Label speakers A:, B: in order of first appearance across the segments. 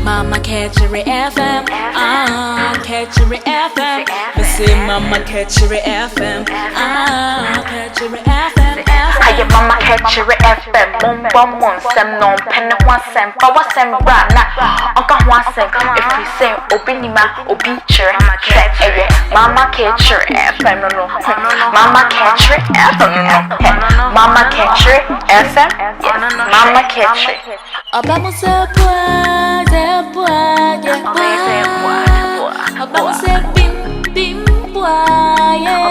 A: Mama Kachiri FM, ah, Kachiri FM. Me say Mama Kachiri FM, ah, Kachiri FM, FM.
B: Ayɛ Mama Kɛkyerɛ FM Mombɔ mo nsɛm na ɔmpɛ ne ho asɛm Fa w'asɛm bra na ɔnka ho asɛm Ɛfiri sɛ obi nim a obi kyerɛ Sɛ ɛyɛ Mama Kɛkyerɛ FM no no Mama Kɛkyerɛ FM no no Mama Kɛkyerɛ FM Yes Mama Kɛkyerɛ
A: Ọba se boa, se boa, yeah, boa. Ọba se bim bim boa, yeah.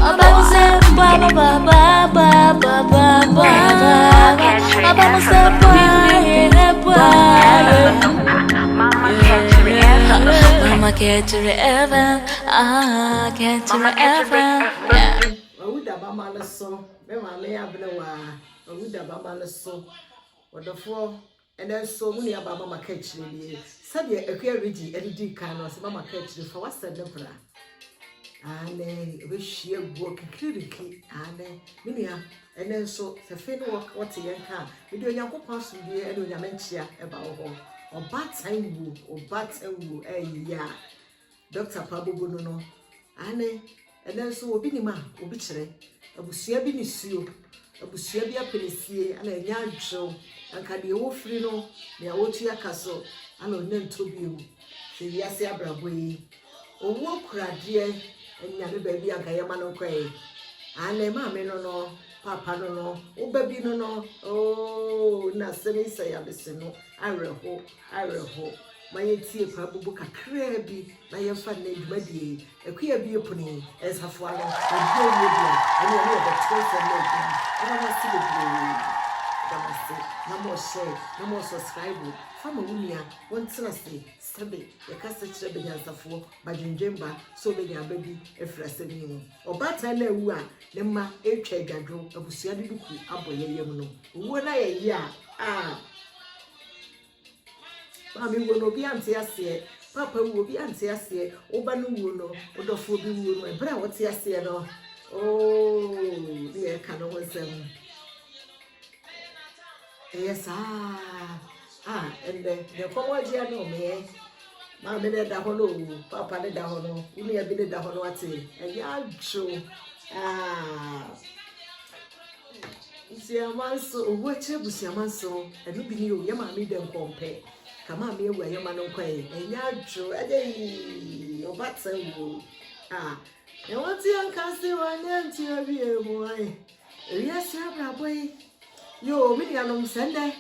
A: Ọba se boa, boa, boa, boa, boa, boa, boa, boa. Ọba se boa, yeah, boa, yeah. Mama Kachiri FM, ah, Kachiri FM, yeah.
C: Wawu da bama no so, me maame aberewa, wawu da bama no so. Ɔdɔfoɔ, ɛnɛ nso wo nua baa mama ka akyire nie. Sɛdeɛ Akua Reggie ɛde dii kan no, ɔsɛ mama ka akyire fa w'asɛm no bra. Aane, ɛbɛhwie aguo kikiriki. Aane, me nua, ɛnɛ nso sɛ fei ne wɔte yɛn ka a, mede Onyankopɔn asomdwoeɛ ɛne Onyame nkyea ɛba wo hɔ. Ɔbaatan wuo, ɔbaatan wuo ɛyɛ a, Dɔkta pa bobo no no. Aane, ɛnɛ nso obi nim a, obi kyerɛ. Abusua bi nisuo, abusua bi apinisie, ana ɛnyɛ adwew. Anka deɛ wɔfiri no, nea wɔtua ka so, ana ɔnya ntɔ bio. Hwɛ wiase abrabɔ yi. Owuo kura adeɛ, anyame baabi anka yɛma no nkɔɛ. Aane, maame no no, papa no no, wo ba bi no no, ooo, na asɛm yi sɛ yɛabese no, awerɛho, awerɛho. Ma yɛntie paabubu kakraa bi na yɛmfa nnɛ dwumadie yi. Akua bie pono yi, nsafoa no, obi awie bi a, ɛne ɛne yɛbɛto nsɛm no agu mu. Ɛda mo ase bebree. Ɛda mo ase. Na mo share, na mo subscribe. Fa ma wo nua, wɔntena ase. Sɛbe, yɛkasa kyerɛ banyansafoɔ, badwendwen ba, sɛ ɔbɛnya aba bi afiri asɛm yi mu. Ɔbaatan no awu a, ne mma retwa adwadwo, abusua de duku abɔ yɛn yam no. Owuo no ayɛ yea a, Maame wuo no obi ante aseɛ, papa wuo obi ante aseɛ, wo ba no wuo no, wo dɔfoɔ bi wuo no, ɛberɛ a wɔte aseɛ no, ooo, ne yɛka no ho nsɛm. Ɛyɛ saa a, ɛnnɛ, deɛ kɔm agye ano meɛ, maame no da hɔ no o, papa no da hɔ no, wo nua bi no da hɔ no ate, ɛyɛ adwo. Ah. Abusuaman nso, owu akyi abusuaman nso, ɛno bi ni o, yɛ maame dɛ nkɔmpɛ, ka maame awu a yɛma no nkɔ ɛ, ɛnyɛ adwo, ɛyɛ yi, ɔba tɛ wo, ah, ɛwɔ ti anka se wanyɛ nti awie mu ayɛ, ewiase abrabɔ yi, yoo, me nuanom sɛ nnɛ,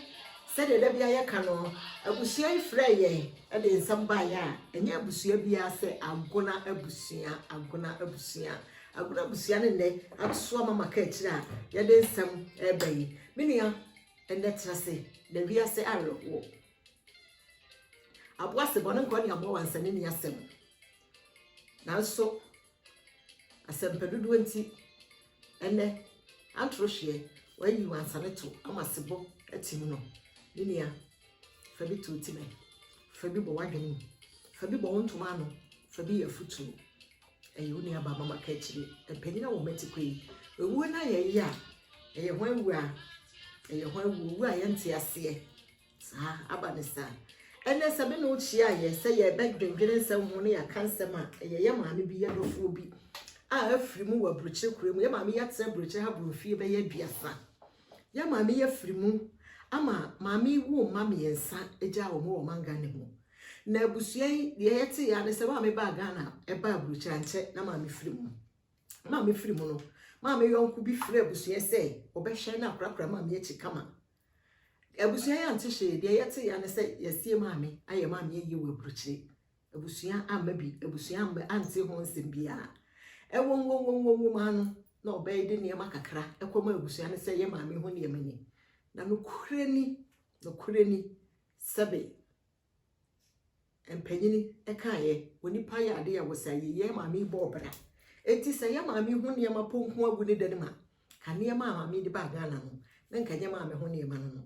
C: sɛdeɛ da bia yɛka no, abusua yi frɛ yɛn ɛde nsɛm baeɛ a, ɛnyɛ abusua biara sɛ Agona abusua, Agona abusua. Agona abusua ne nnɛ ato ama maka akyire a yɛde nsɛm reba yi. Me nua, ɛnnɛ tena ase na wiase awerɛhoɔ. Aboa se bɔne nkɔ ne aboa wansane ni asɛm. Nanso asɛmpa dodoɔ nti, ɛnnɛ antoro hweɛ wayi wansane to ama sebɔ atim no. Me nua, fa bi to ti mɛ, fa bi bɔ w'adwene mu, fa bi bɔ wo ntoma ano, fa bi yɛ afutuo. Ɛyɛ wo nuabaa mama ka akyire. Mpanyin a wɔn ati kɔ yi, ewuo no ayɛ yɛ a, ɛyɛ hwan wuo a? Ɛyɛ hwan wuo? Wuo a yɛnte aseɛ. Saa, aba ne saa. Ɛnɛ sɛ me ne wo kyia yɛ sɛ yɛbɛdwendwene nsɛm ho ne yɛaka nsɛm a, ɛyɛ yɛ maame bi, yɛ dɔfoɔ bi a afiri mu wɔ aburokyire kuro mu. Yɛ maame yi atena aburokyire ha boro mfie bɛyɛ 30. Yɛ maame yi afiri mu ama maame yi woo mma mmiɛnsa gyaa wɔn wɔ ɔman Ghana mu. Na abusua yi, deɛ yɛte ya ne sɛ maame baa Ghana, ɛbaa aburokyire ankyɛ na maame firi mu. Maame firi mu no, maame yɔnko bi frɛ abusua sɛ ɔbɛhwɛ na akorakora maame akyi kama. Abusua yi ante hwee, deɛ yɛte ya ne sɛ yɛasie maame, ayɛ maame ayie wɔ aburokyire. Abusua amma bi, abusua amma ante ho nsɛm biara. Ɛwom wom wom wom wom ano na ɔbɛyɛ de nneɛma kakra ɛkɔma abusua no sɛ yɛ maame ho nneɛma ni. Na nokorɛ ni, nokorɛ ni, sɛbe Mpanyini kaeɛ, onipa yɛ adeɛ a wɔsɛ ayɛ yɛ maame yi bɔɔ bra. Enti sɛ yɛ maame hu nneɛma po nko agu ne dan mu a, ka nneɛma a maame de baa Ghana no, na nka nyɛ maame ho nneɛma no no.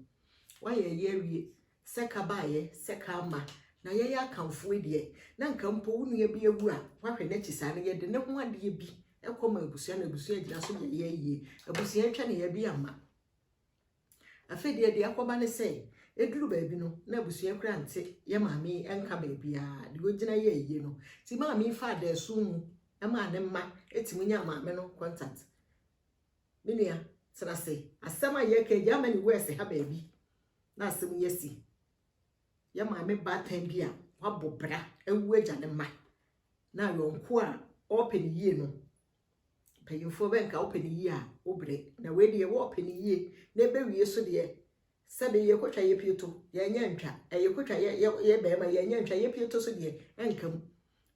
C: Wayɛ ayi awie, sɛ ka baeɛ, sɛ ka ama, na yɛyɛ Akanfoɔ yi deɛ, na nka mpo wo nua bi awu a, woahwɛ n'akyi saa no, yɛde ne ho adeɛ bi kɔ ma abusua na abusua agyina so de ayɛ ayie. Abusua atwa ne yɛ bi ama. Afei deɛ, deɛ akɔba ne sɛ, ɛduru baabi no na abusua kura nte yɛ maame yi nka baabiara deɛ ogyina yɛ ayie no. Nti maame yi fa adaeso mu maa ne mma ɛtumi nya maame no contact. Me nua, tena ase. Asɛm a yɛka, Germany west ha baabi na asɛm yi asi. Yɛ maame baatan bi a wabɔ bra awu agya ne mma na yɔnko a ɔrepɛ ne yie no, mpanyinfoɔ bɛnka wopɛ ne yie a wobrɛ na wei deɛ, wɔɔpɛ ne yie na ɛbɛwie so deɛ, sɛbe yɛkɔtwa yɛ pieto, yɛnyɛ ntwa, ɛyɛ kɔtwa yɛ yɛ yɛ bɛrima, yɛnyɛ ntwa yɛ pieto so deɛ, ɛnka mu.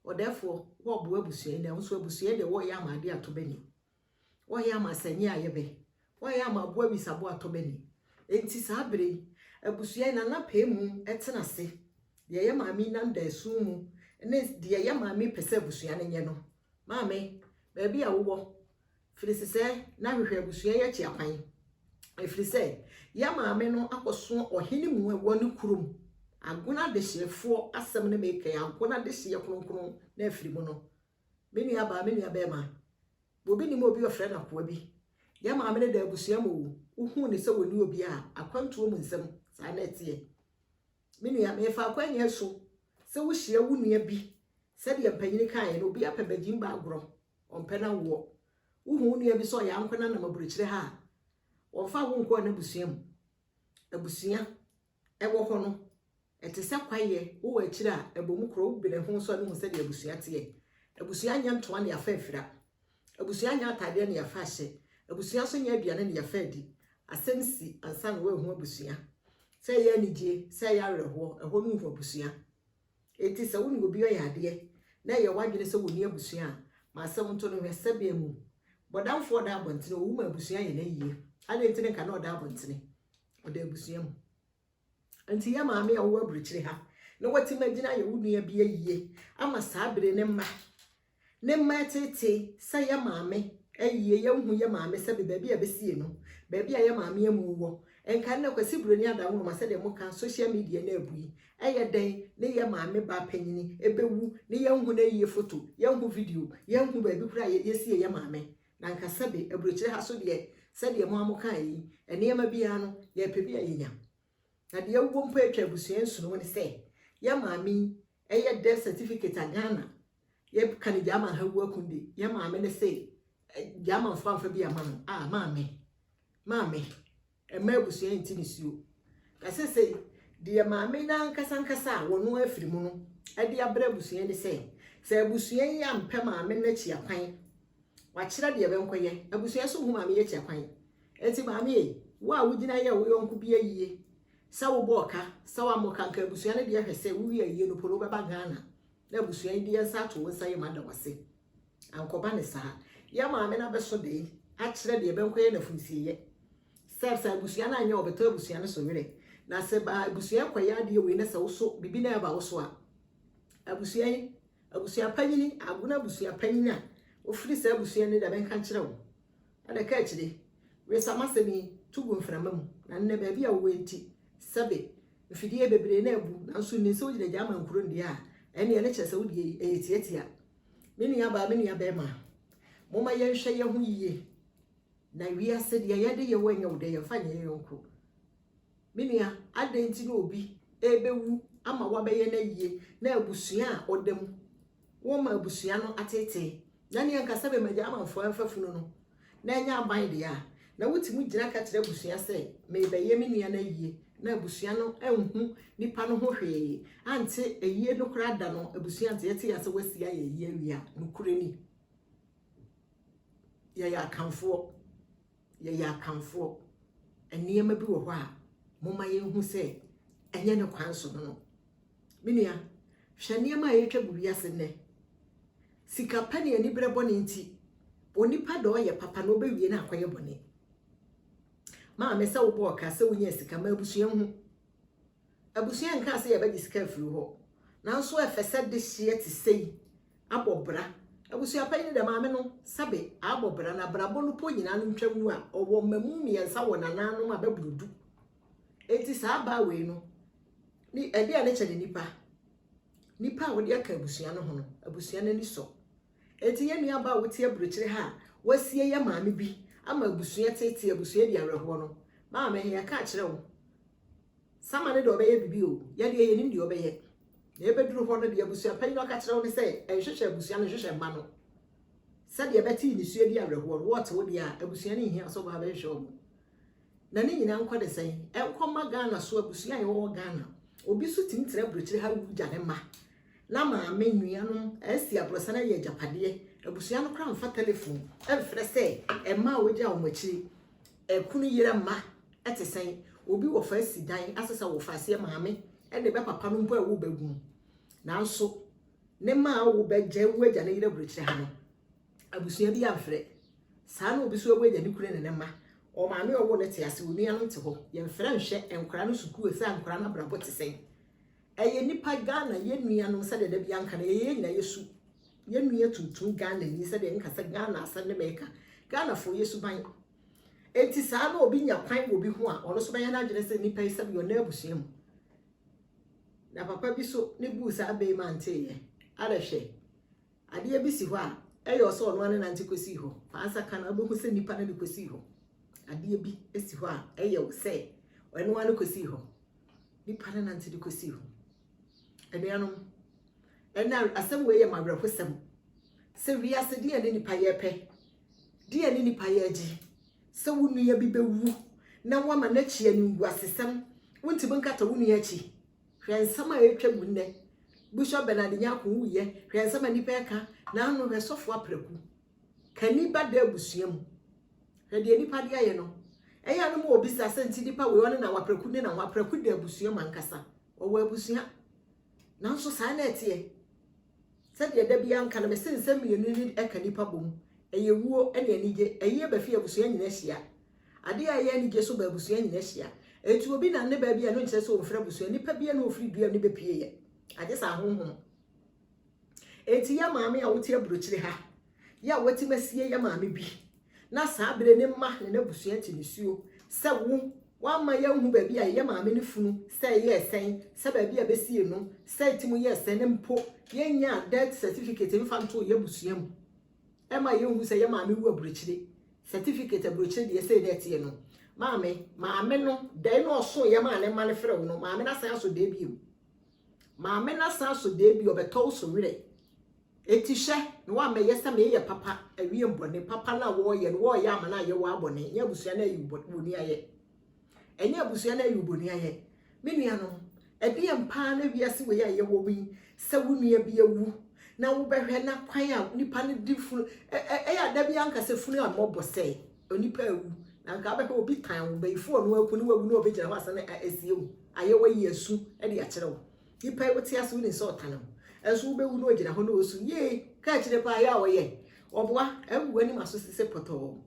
C: Ɔdɛɛfoɔ, wɔɔboa abusua yi, na nso abusua yi deɛ, wɔɔyɛ ama adeɛ ato bɛni, wɔɔyɛ ama asɛnyi ayɛ bɛ, wɔɔyɛ ama aboa wisabo atɔ bɛni. Enti saa bere yi, abusua yi nana pɛɛ mu ɛtena ase deɛ, yɛ maame nam da esu mu ne deɛ yɛ maame pɛ sɛ abusua no nyɛ no. Maame, baabi a wowɔ firi sisɛ na hwehwɛ abusua yi akyi akwan, ɛfiri sɛ yɛ maame no akɔso ɔhene mu a ɛwɔ ne kurom agona adehyeɛfoɔ asɛm no. Meka yi, agona adehyeɛ kronkron na afiri mu no. Me nua baa, me nua bɛrima, obi nim obi ɔfrɛ no akoa bi. Yɛ maame no da abusua mu o, wohuu ne sɛ wɔni obi a akwantuo mu nsɛm saa na ɛteɛ. Me nua, mefa akwanya so sɛ wohyia wo nua bi, sɛdeɛ mpanyini kaeɛ no, obi apɛ bagyim ba agorɔ, ɔmpɛ no awoɔ. Wohu wo nua bi sɛ ɔyɛ ankona nam aburokyire ha a, wɔmfa wo nkɔɔ n'abusua mu. Abusua ɛwɔ hɔ no, ɛte sɛ kwaeɛ wowɔ akyire a ɛbɔ mu korɔ. Wobene ho nso a, ne hu sɛdeɛ abusua teɛ. Abusua nyɛ ntoa ne yɛafa afira, abusua nyɛ atadeɛ ne yɛafa ahyɛ, abusua nso nyɛ aduane ne yɛafa adi. Asɛm si ansa na woahu abusua, sɛ ɛyɛ anigye, sɛ ɛyɛ awerɛhoɔ, ɛhɔ no wohu abusua. Enti sɛ wo ne obi ɔyɛ adeɛ na ɛyɛ w'adwene sɛ wɔni abusua a, ma asɛm nto no hwɛ. Sɛbea mu bɔdamfoɔ da abɔntene, owu ma abusua yɛ n'ayie adeɛ nti ne nka na ɔda abɔntene, ɔda abusua mu. Nti yɛ maame a wɔwɔ aburokyire ha na watumi agyina ayɛ wo nua bi ayie ama saa bere ne mma tete sɛ yɛ maame ayie, yɛnhu yɛ maame sɛ baabi a bɛsie no, baabi a yɛ maame amu wɔ nka nna Kwasi Buroni adanworoma, sɛdeɛ moka social media no abu yi, ɛyɛ dɛn ne yɛ maame ba panyini ɛbɛwu ne yɛnhu no ayie photo, yɛnhu video, yɛnhu baabi koraa yɛsie yɛ maame? Na nka sɛbe aburokyire ha so deɛ, sɛdeɛ mo a moka yi, nneɛma biara no yɛpɛ bi a yɛnya. Na deɛ ɛwɔ mpo atwa abusua nsono ne sɛ yɛ maame yi ɛyɛ death certificate a Ghana yɛka ne German ha wu akunde yɛ maame ne sɛ German fo amfa bi ama no a. Maame, maame ɛma abusua nti ne suo na sese deɛ, maame n'ankasa nkasa a wɔn afiri mu no ɛde abrɛ abusua ne sɛ abusua yi ampɛ maame n'akyi akwan, wakyerɛ deɛ bɛnkɔyɛ. Abusua so hu maame yɛ akyi akwan. Eti maame yi, wo a wogyina yɛ wo yɔnko bi ayie, sɛ wobɔ ɔka sɛ wammɔ ka, nka abusua no deɛ, hwɛ sɛ wowie ayie no polo, wobɛba Ghana na abusua yi deɛ nsa ato wo nsa yɛ ma da wase. Ankɔba ne saa, yɛ maame no abɛso de akyerɛ deɛ bɛnkɔyɛ n'afunsieyɛ sɛ abusua no anyɛ, ɔbɛtɔ abusua no so werɛ. Na sɛ ba abusua kɔyɛ adeɛ wei na sɛ woso biribi na ɛba wo so a, abusua yi abusua panyini, agona abusua panyini a ofiri saa abusua no da bɛnka nkyerɛ wo ɛna ka akyire wesam asɛm yi to gu mframa mu. Na nnɛ baabi a wowɔ nti, sɛbe mfidie bebree na abu, nanso nim sɛ wogyina gya ama nkuro ndeɛ a, ɛne ɛne kyerɛ sɛ wodeɛ ɛyɛ tiatia. Me nua baa, me nua bɛrima, momma yɛnhwɛ yɛn ho yie na wiase deɛ yɛde yɛ wɔ nyɛ wo dɛ, yɛmfa nyɛ yɛn yɔnko. Me nua, adɛn nti na obi ɛbɛwu ama wabɛyɛ no yie na abusua a ɔda mu wɔma abusua no atete na ne ankasa bɛma gya amanfoɔ amfa funu no na ɛnyɛ aban deɛ a, na wotumi gyina ka kyerɛ abusua sɛ mebɛyɛ me nua no ayie na abusua no anhu nipa no ho hwee ante ayie no koraa da no, abusua nte yɛte yɛ sɛ wasi ayɛ ayie awie a? Nokorɛ ni, yɛyɛ Akamfoɔ, yɛyɛ Akamfoɔ. Nneɛma bi wɔ hɔ a momma yɛnhu sɛ ɛnyɛ ne kwan so no. Me nua, hwɛ nneɛma a yɛtwa gu wiase nnɛ. Sika pɛ ne aniberɛ bɔne nti, onipa da ɔyɛ papa na ɔbɛwie no akɔyɛ bɔne. Maame, sɛ wobɔ ɔka sɛ wonya sika ma abusua hu, abusua nka sɛ yɛbɛgye sika afiri hɔ, nanso ɛfɛ sɛ de hyeɛ te sɛ abɔ bra. Abusua panyin dɛ maame no sabe abɔ bra na abrabɔ no po nyinaa no ntwa mu a, ɔwɔ mmamu 3 wɔ nananom a bɛboro 10. Eti saa baa wei no ne ɛde a ne kyɛ ne nipa a wɔde aka abusua no ho no, abusua no ani sɔ. Eti yɛn nua baa a wote aburokyire ha a wasie yɛ maame bi ama abusua tete abusua di awerɛhoɔ no. Maame, yɛka akyerɛ wo. Sama ne deɛ ɔbɛyɛ bibi o. Yɛdeɛ yɛnim deɛ ɔbɛyɛ. Na ɛbɛduru hɔ no deɛ abusua panyin ɔka kyerɛ wo ne sɛ ɛnhwehwɛ abusua no nhwehwɛ mma no. Sɛdeɛ ɛbɛte nisuo di awerɛhoɔ no, wɔte wo deɛ a abusua no nhia sɛ ɔbaa bɛhwehwɛ wɔn. Na ne nyinaa nkɔ de sɛn? Ɛnkɔma Ghana so abusua a yɛwɔ Ghana. Obi so tumi tena aburokyire ha wu gya ne mma. Na maame nuanom asi aborɔsan ayɛ agyapadeɛ. Abusua no koraa mfa telephone ɛmfrɛ sɛ ɛmma a wɔgya wɔn akyiri. Ɛkunu yerɛ mma ɛte sɛn? Obi wɔ fa asi dan asesa wɔ fa aseɛ maame ɛde bɛ papa no mpo a ɛwo bɛgu. Nanso ne mma a wo bɛgya wu agya ne yerɛ aburokyire ha no, abusua bi amfrɛ. Saa na obi so awu agya ne kunu ne ne mma. Ɔmaame a ɔwɔ ne te ase, onuanom te hɔ. Yɛmfrɛ nhwɛ nkwaraa no sukuu sɛ nkwaraa no abrabɔ te sɛn. Ɛyɛ nipa Ghana yɛn nuanom sɛdeɛ da bi anka no yɛyɛ yɛn nyinaa yɛsu. Yɛn nua tuntum Ghana ni sɛdeɛ nka sɛ Ghana asɛm ne mɛka. Ghanafoɔ yɛ suban. Enti saa na obi nya kwan wɔ bi ho a ɔno nso bɛyɛ n'adwene sɛ nipa yi sɛbi ɔna abusua mu. Na papa bi so ne buu saa bɛyi ma nteeɛ. Ada hwɛ. Adeɛ bi si hɔ a ɛyɛ ɔsɛ ɔno ane nante kɔsii hɔ. Fa nsa ka no wobɛhu sɛ nipa no de kɔsii hɔ. Adeɛ bi si hɔ a ɛyɛ wo sɛ ɔno ane kɔsii hɔ. Nipa no nante de kɔsii hɔ. Anuanom, ɛna asɛm wei yɛ mawerɛhosɛm. Sɛ wiase deɛ ne nipa yɛ pɛ, deɛ ne nipa yɛ agye, sɛ wo nua bi bɛwu na woama n'akyi animguasesɛm, wontumi nkata wo nua akyi. Hwɛ nsɛm a ɛtwa gu nnɛ. Bishop Bernard Nyako wuyɛ, hwɛ nsɛm a nipa ɛka, na ano hwɛ sɔfo aprɛku. Kani ba da abusua mu. Hwɛ deɛ nipa de ayɛ no. Ɛyɛ ano ma obi sa sɛ nti nipa wei ɔne na waprɛku ne na waprɛku da abusua mu ankasa. Ɔwɔ abusua. Nanso saa na ɛteɛ. Sɛdeɛ da bi anka no mese nsɛm mmienu ni ɛka nipa bom. Ɛyɛ wuo ne anigye. Ɛyie bɛfi abusua nyinaa hyia. Adeɛ a ɛyɛ anigye so ba abusua nyinaa hyia. Enti obi na ne baabi a no nkyerɛ sɛ ɔmfiri abusua. Nipa bi a na ɔfiri dua ne bɛpie yɛ. Agye sɛ ahonhom. Enti yɛ maame a wote aburokyire ha. Yɛ a wɔte masie yɛ maame bi. Na saa bere ne mma ne n'abusua te nisuo sɛ wo wama yɛnhu baabi a yɛ maame ne funu sɛ ɛyɛ sɛn, sɛ baabi a bɛsie no, sɛ ɛti mu yɛ sɛn ne mpo yɛnya death certificate mfa nto yɛ abusua mu. Ɛma yɛnhu sɛ yɛ maame wu aburokyire. Certificate aburokyire deɛ sɛ ɛdɛ teɛ no. Maame, maame no, dɛn na ɔso yɛ maa ne mma ne frɛ wo no, maame no asan aso dɛɛ bio. Maame no asan aso dɛɛ bio, ɔbɛtɔ wo so werɛ. Eti hwɛ, na woamɛyɛ sɛ meyɛ papa, awie mbɔne, papa na wɔɔyɛ no, wɔɔyɛ ama na ayɛ wɔ abɔne, nyɛ abusua na ayi wo bɔne ayɛ. Ɛnyɛ abusua na ayi wo bɔne ayɛ. Me nuanom, ɛdeɛ mpaa na wiase wei a yɛwɔ mu yi, sɛ wo nua bi awu, na wobɛhwɛ na kwan a nipa no di funu, ɛyɛ ada bi anka sɛ funu a mmɔbɔ sɛ onipa awu, na nka wobɛhwɛ obi tan wo, bɛyifo ɔno aku ne wawu na ɔbɛgyina hɔ asane asie wo, ayɛ wayi asu de akyerɛ wo. Nipa yi wote ase wonim sɛ ɔtane wo, ɛnso wobɛwu na ɔgyina hɔ na ɔsu, yee, ka akyire paa yɛ a ɔyɛ, ɔboa, awu anim aso sese pɔtɔɔ.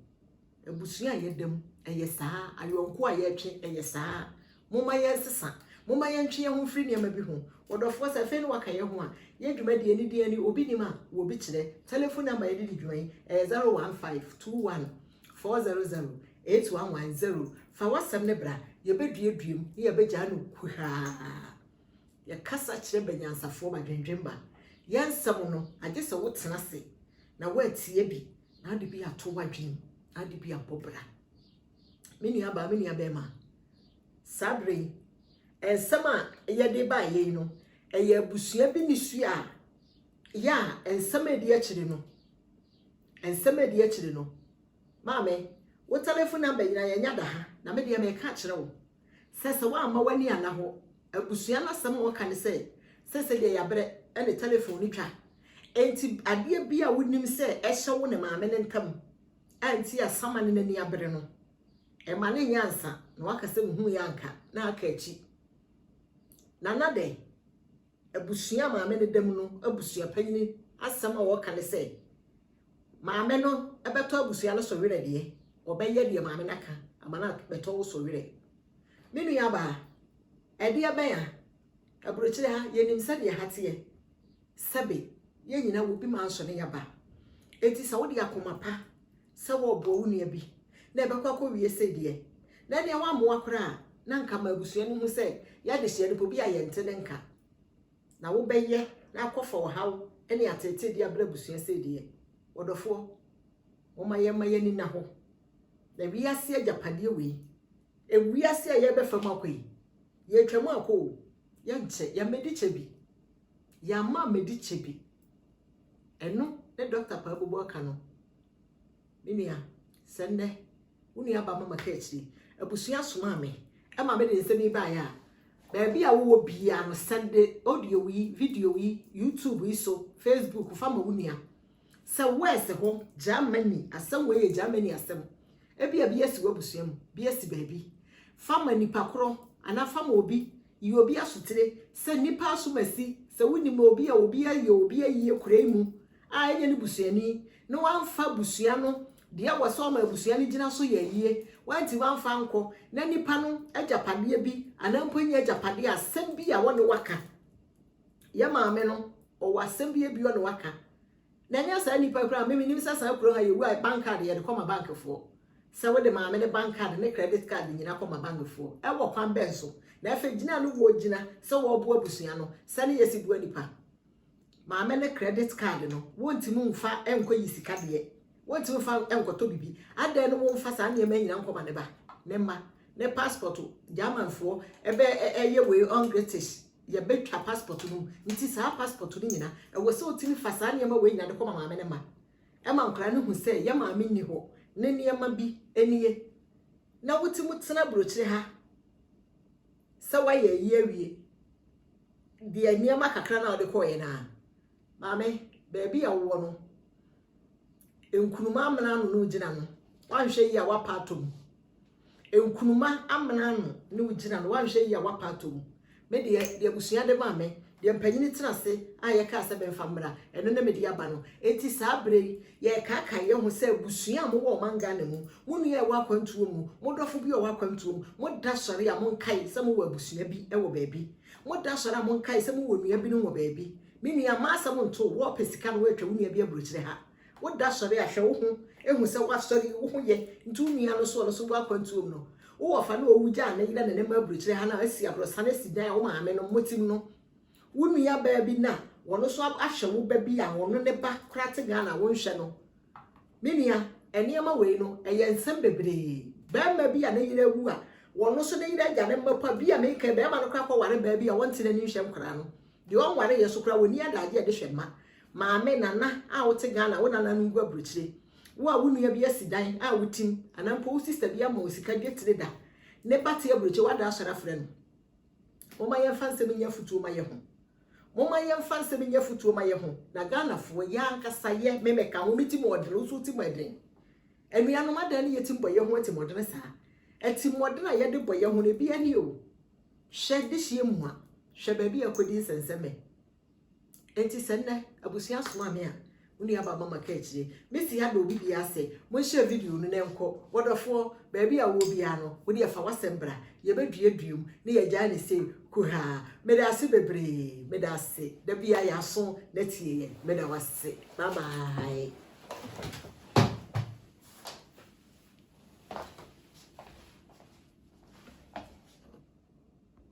C: Abusua a yɛda mu, ɛyɛ saa, ayɔnko a yɛtwe, ɛyɛ saa. Momma yɛnsesa, momma yɛntwe yɛn ho mfiri nneɛma bi ho. Wɔdɔfoɔ sɛ afei ne waka yɛn ho a, yɛn dwumadie ne deɛ ne obi nim a wɔbi kyerɛ. Telephone number yɛde di dwuma yi, ɛyɛ 015 21 400 8110. Fa w'asɛm ne bra, yɛbɛduadua mu, ne yɛbɛgyaa no kuhaa. Yɛkasa kyerɛ banyansafoɔ ma dwendwen ba. Yɛn nsɛm no, agye sɛ wotena ase na woatie bi, na wode bi ato w'adwene mu, na wode bi abɔ bra. Me nua baa, me nua bɛrima, saa bere yi, nsɛm a yɛde baa yɛn no, ɛyɛ abusua bi nisua a yɛ a nsɛm a ɛdi akyire no, nsɛm a ɛdi akyire no, maame, wo telephone number nyinaa yɛnya da ha, na me deɛ mɛka akyerɛ wo sɛ sɛ woamma w'ani anna hɔ, abusua no asɛm a wɔka ne sɛ, sɛ deɛ yɛabrɛ ɛne telephone no twa. Enti adeɛ bi a wonim sɛ ɛhyɛ wo ne maame ne ntam, a nti asama ne n'ani abere no, ɛma ne nyɛ ansa na waka sɛ mehu yɛ anka na aka akyi. Nana dɛ, abusua maame ne dam no, abusua panyini asɛm a wɔka ne sɛ, maame no ɛbɛtɔ abusua no so werɛ deɛ, ɔbɛyɛ deɛ maame no aka ama no bɛtɔ wo so werɛ. Me nua baa, ɛdeɛ bɛn a, aburokyire ha, yɛnim sɛdeɛ ha teɛ. Sɛbe, yɛn nyinaa wɔ bi ma nso ne yaba. Enti sɛ wode akoma pa sɛ wɔreboa wo nua bi, na ɛbɛkɔ akɔwie sɛ deɛ, na nea woammoa koraa, na nka ma abusua no hu sɛ yɛde hyɛ no bi a yɛnte ne nka. Na wobɛyɛ na akɔfa ɔhaw ne ateetee de abrɛ abusua sɛ deɛ. Wɔdɔfoɔ, momma yɛmma yɛn ani nna hɔ. Na wiase agyapadeɛ wei, Ewiase a yɛrebɛfa mu akɔ yi, yɛretwa mu akɔ o, yɛnkyɛ, yɛammɛdi kyɛ bi. Yɛamma ammɛdi kyɛ bi. Ɛno ne Dɔkta Paabubu aka no. Me nua, sɛ nnɛ wo nua ba ma maka akyiri, abusua somaa me ma mede nsɛm yi baeɛ a, baabi a wowɔ biara no, sɛnde audio yi, video yi, YouTube yi so, Facebook, fa ma wo nua. Sɛ West hɔ, Germany, asɛm wei yɛ Germany asɛm. Ebia bi asi w'abusua mu, bi asi baabi. Fa ma nipa korɔ anaa fa ma obi, yi obi asotire sɛ nnipa asomasi, sɛ wonim obi a obi ayɛ obi ayie kura yi mu a ɛnyɛ ne busuani na wamfa abusua no deɛ ɛwɔ sɛ ɔma abusua no gyina so yɛ ayie, wanti wamfa ankɔ na nipa no agyapadeɛ bi anaa mpo nyɛ agyapadeɛ asɛm bi a wɔne waka. Yɛ maame no, ɔwɔ asɛm bi ebi ɔne waka. Na ɛnyɛ saa nnipa koraa, me menim sɛ saa kuro ha yɛwu a bank card yɛde kɔma bankfoɔ. Sɛ wode maame ne bank card ne credit card nyina kɔma bankfoɔ. Ɛwɔ kwan bɛn so? Na afei gyina no wɔgyina sɛ wɔboa abusua no, sɛne yɛsi boa nipa. Maame ne credit card no, wontumi mfa nkɔ yi sika deɛ. Wontumi mfa nkɔtɔ bibi. Adɛn no womfa saa nneɛma nyina nkɔma ne ba, ne mma, ne passport, Germanfoɔ, ɛbɛ ɛyɛ wei ungültig. Yɛbɛtwa passport no nti saa passport no nyina ɛwɔ sɛ wotumi fa saa nneɛma wei nyina de kɔma maame ne ma. Ɛma nkwadaa no hu sɛ yɛ maame nni hɔ, ne nneɛma bi nie. Na wotumi tena aburokyire ha sɛ woayɛ ayi awie. Deɛ nneɛma kakra na wode kɔɔyɛ naa. Maame, baabi a wowɔ no, nkunuma amena ano na wogyina no, woanhwɛ yie a woapa atɔ mu. Nkunuma amena ano na wogyina no, woanhwɛ yie a woapa atɔ mu. Me deɛ, deɛ abusua de maa me, deɛ mpanyini tena ase a yɛkaa sɛ bɛmfa mmra, ɛno ne mede aba no. Enti saa berɛ yi, yɛrekaakae yɛn ho sɛ abusua a mowɔ ɔman Ghana mu, mo nua a ɛwɔ akwantuo mu, mo dɔfo bi a ɔwɔ akwantuo mu, moda sɔre a monkae sɛ mowɔ abusua bi wɔ baabi. Moda sɔre a monkae sɛ mowɔ nua binom wɔ baabi. Me nua, mma asɛm nto wo, wɔrepɛ sika no woatwa wo nua bi aburokyire ha. Woda sɔre a hwɛ wo ho, ehu sɛ woasɔre yi, wo ho yɛ, nti wo nua no so ɔno so wɔ akwantuo mu no, wowɔ fa no owu gyaa ne yere ne ne mma aburokyire ha na asi aborɔsan asi dan a wo maame no motim no, wo nua baa bi na wɔno so ahwɛ wo ba bi a ɔno ne ba koraa te Ghana a wonhwɛ no. Me nua, nneɛma wei no, ɛyɛ nsɛm bebree. Barima bi a ne yere awu a, wɔno so ne yere agya ne mma pa bi a meka barima no koraa kɔware baa bi a wɔnte n'ani nhwɛ nkwaraa no. Deɛ ɔnware yɛ so koraa wɔnni adagye a ɛde hwɛ mma. Maame, nana a wote Ghana, wo nana no ngu aburokyire. Wo a wo nua bi asi dan a wotim, anaa mpo wo sister bi ama wo sika dwetire da, ne ba te aburokyire, wada asɔre afrɛ no. Momma yɛmfa nsɛm nyɛ afotuo ma yɛ ho. Momma yɛmfa nsɛm nyɛ afotuo ma yɛ ho. Na Ghanafoɔ, yɛ ankasa yɛ, me mɛka ho, me ti mu ɔdene, wo nso wo ti mu ɛden. Anuanom, adan ne yɛtim bɔ yɛ ho atimɔdene saa? Atimɔdene a yɛde bɔ yɛ ho no, ebi ani o. Hwɛ dehyeɛ mua, hwɛ baabi a ɛkɔdi nsɛnsɛmɛ. Enti sɛ nnɛ abusua soma me a, wo nua ba mama ka akyire. Mesi ha da obi biara ase. Monhyɛ video no na ɛnkɔ. Wɔdɔfoɔ, baabi a wowɔ biara no, wo deɛ fa w'asɛm bra. Yɛbɛduadua mu na yɛagyae ne sei kuhaa. Meda ase bebree. Meda ase. Da biara yɛ aso na tie yɛn. Meda wo ase. Bye bye.